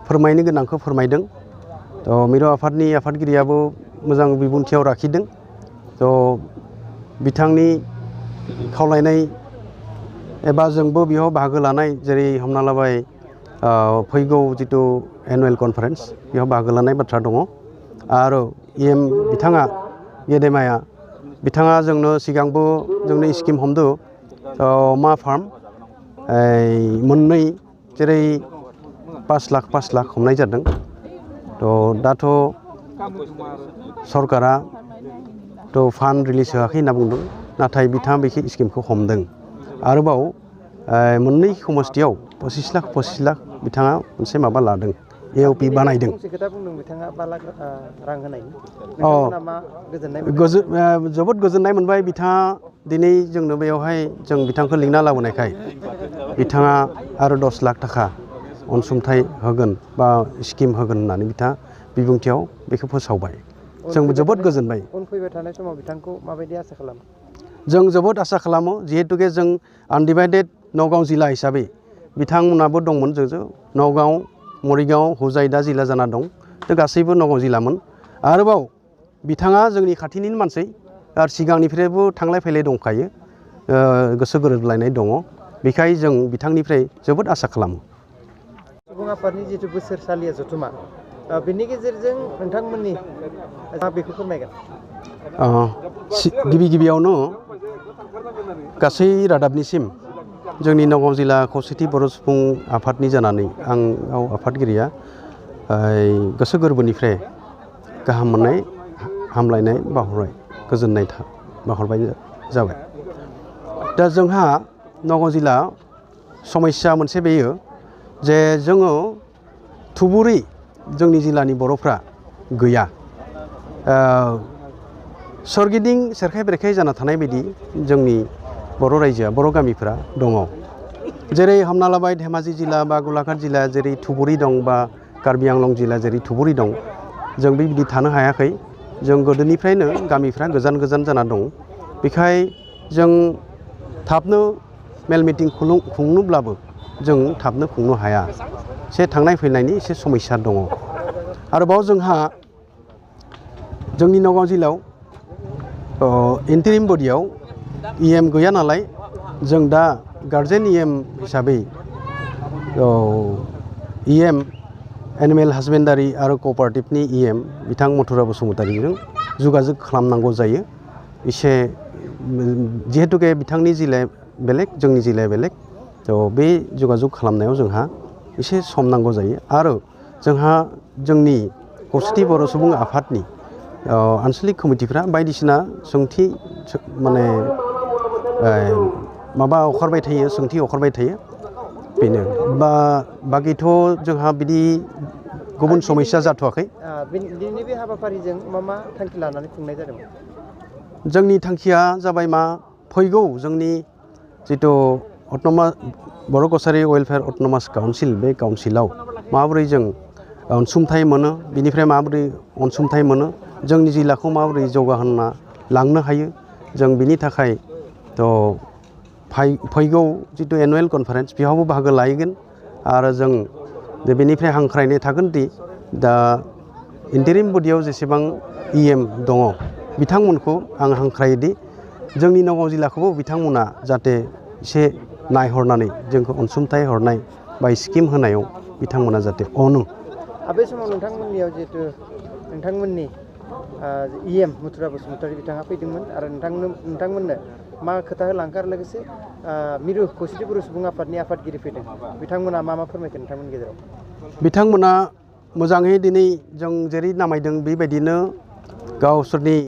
फोरमायनो गोनांखौ फोरमायदों। मिरु आफादनि आफादगिरियाबो मोजां बिबुंथियाव लाखिदों। बिथांनि खावलायनाय एबा जोंबो बेयाव बाहागो लानाय जेरै हमना लाबाय फैगौ जितु एनुवेल कनफारेन्स बेयाव बाहागो लानाय बाथ्रा दङ आरो बिथाङा गेदेमाया बिथाङा जोंनो सिगांबो जोंनो स्किम हमदो अमा फार्म मोननै जेरै 5 लाख हमनाय जादों। दाथ' सरकारा फान्ड रिलिज होआखै होनना बुंदों नाथाय बिथाङा बे स्किमखौ हमदों। आरोबाव मोननै समस्थियाव 25 लाख बिथाङा मोनसे माबा लादों AOP बानायदों। जोबोद गोजोननाय मोनबाय बिथाङा दिनै जोंनो बेयावहाय जों बिथांखौ लिंना लाबोनायखाय बिथाङा आरो 10 लाख थाखा अनसुंथाइ होगोन बा स्किम होगोन होननानै बिथाङा बिबुंथियाव बेखौ फोसावबाय। जों जोबोद गोजोनबाय। फैबाय थानाय समाव बिथांखौ माबायदि आसा खालामो? जों जोबोद आसा खालामो जिहेतुके जों आनडिभाइडेड नगाव जिल्ला हिसाबै बिथांमोनाबो दंमोन जोंजों नगाव मरिगाव हुजाय दा जिल्ला जाना दं गासैबो नगाव जिल्लामोन। आरोबाव बिथाङा जोंनि खाथिनिनो मानसि आरो सिगांनिफ्रायबो थांलाय फैलाय दंखायो गोसो गोरोबलायनाय दङ। बेखाय जों बिथांनिफ्राय जोबोद आसा खालामो। सुबुं आफादनि जितु बोसोरसालिया जथुमा बेनि गेजेरजों नोंथांमोननि बेखौ फोरमायगोन। गिबियावनो गासै रादाबनिसिम जोंनि नगाव जिल्ला खौसेथि बर' सुबुं आफादनि जानानै आं आफादगिरिया गोसो गोरबोनिफ्राय गाहाम मोननाय हामलायनाय बावहरबाय गोजोननाय बावहरबाय जाबाय। दा जोंहा नगाव जिल्ला समस्या मोनसे बेयो जे जोङो थुबुरै जोंनि जिल्लानि बर'फ्रा गैया। सोरगिदिं सेरखाय बेरखाय जाना थानाय बायदि जोंनि बर' रायजोआ बर' गामिफोरा दङ। जेरै हमना लाबाय धेमाजि जिल्ला बा गलाघाट जिल्ला जेरै थुबुरि दं बा कार्बि आंलं जिल्ला जेरै थुबुरि दं जों बेबायदि थानो हायाखै। जों गोदोनिफ्रायनो गामिफ्रा गोजान गोजान जाना दं। बेखाय जों थाबनो मेल मिटिं खुंनोब्लाबो जों थाबनो खुंनो हाया। एसे थांनाय फैनायनि एसे समस्या दङ। आरोबाव जोंहा जोंनि नगाव जिल्लायाव इन्टारिम बडियाव EM गैया नालाय जों दा गार्जेन EM हिसाबै EM एनिमेल हासबेन्डारि आरो कअपारेटिभनि EM बिथां मथुरा बसुमतारीजों जगाजग खालामनांगौ जायो। एसे जिहेतुके बिथांनि जिल्लाया बेलेग जोंनि जिल्लाया बेलेग बे जगाजग खालामनायाव जोंहा एसे सम नांगौ जायो। आरो जोंहा जोंनि खौसेथि बर' सुबुं आफादनि आनसलिक कमिटिफ्रा बायदिसिना सोंथि माने माबा अखारबाय थायो सोंथि अखारबाय थायो बेनो बाखिथ' जोंहा बिदि गुबुन समस्या जाथ'वाखै। दिनैनि बे हाबाफारिजों मा थांखि लानानै खुंनाय जादोंमोन? जोंनि थांखिया जाबाय मा फैगौ जोंनि जितु बर' कसारि वेलफेयार अट'नमास काउन्सिल बे काउन्सिलाव माबोरै जों अनसुंथाइ मोनो बिनिफ्राय माबोरै अनसुंथाइ मोनो जोंनि जिल्लाखौ माबोरै जौगाहोना लांनो हायो जों बिनि थाखाय फैगौ जितु एनुवेल कनफारेन्स बेयावबो बाहागो लाहैगोन। आरो जों बेनिफ्राय हांख्रायनाय थागोन दि दा इन्टारिम बडियाव जेसेबां EM दङ बिथांमोनखौ आं हांख्रायोदि जोंनि नगाव जिल्लाखौबो बिथांमोना जाहाथे एसे नायहरनानै जोंखौ अनसुंथाइ हरनाय बा स्किम होनायाव बिथांमोना जाहाथे अनो। बे समाव नोंथांमोननियाव जिहेतु नोंथांमोननि EM मथुरा बसुमतारी बिथाङा फैदोंमोन आरो नोंथांमोननो मा खोथा होलांखो आरो लोगोसे मिरु खौसेथि बर' सुबुं आफादनि आफादगिरि फैदों बिथांमोना मा फोरमायखो नोंथांमोननि गेजेराव? बिथांमोना मोजाङै दिनै जों जेरै नामायदों बेबायदिनो गावसोरनि